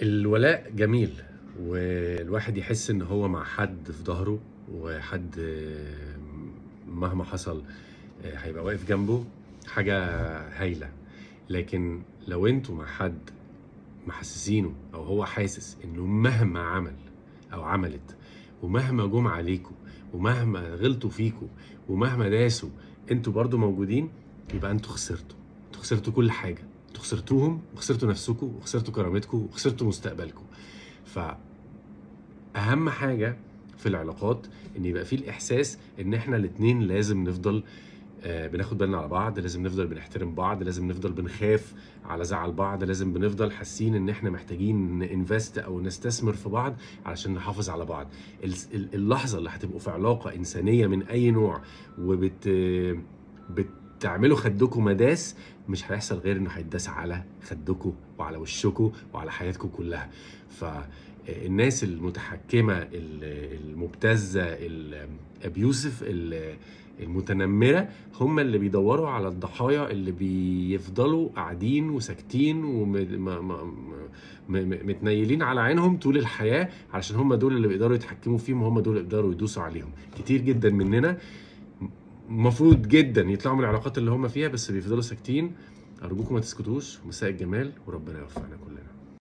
الولاء جميل، والواحد يحس ان هو مع حد في ظهره، وحد مهما حصل هيبقى واقف جنبه، حاجة هايلة. لكن لو انتوا مع حد محسسينه او هو حاسس انه مهما عمل او عملت، ومهما جم عليكم، ومهما غلطوا فيكم، ومهما داسوا، انتوا برضو موجودين، يبقى انتوا خسرتوا. انتوا خسرتوا كل حاجة، انتوا خسرتوهم، وخسرتوا نفسكم، وخسرتوا كرامتكم، وخسرتوا مستقبلكم. فأهم حاجة في العلاقات ان يبقى فيه الاحساس ان احنا الاتنين لازم نفضل بناخد بالنا على بعض، لازم نفضل بنحترم بعض، لازم نفضل بنخاف على زعل بعض، لازم بنفضل حاسين ان احنا محتاجين ن invest او نستثمر في بعض علشان نحافظ على بعض. اللحظة اللي هتبقوا في علاقة انسانية من اي نوع بتعملوا خدكم مداس، مش هيحصل غير انه هيتداس على خدكم وعلى وشكم وعلى حياتكم كلها. فالناس المتحكمة، المبتزة، ال abusive، المتنمرة، هم اللي بيدوروا على الضحايا اللي بيفضلوا قاعدين وساكتين ومتنيلين على عينهم طول الحياة، علشان هم دول اللي بيقدروا يتحكموا فيهم، وهم دول اللي بيقدروا يدوسوا عليهم. كتير جدا مننا مفروض جدا يطلعوا من العلاقات اللي هم فيها، بس بيفضلوا ساكتين. أرجوكم ما تسكتوش. مساء الجمال، وربنا يوفقنا كلنا.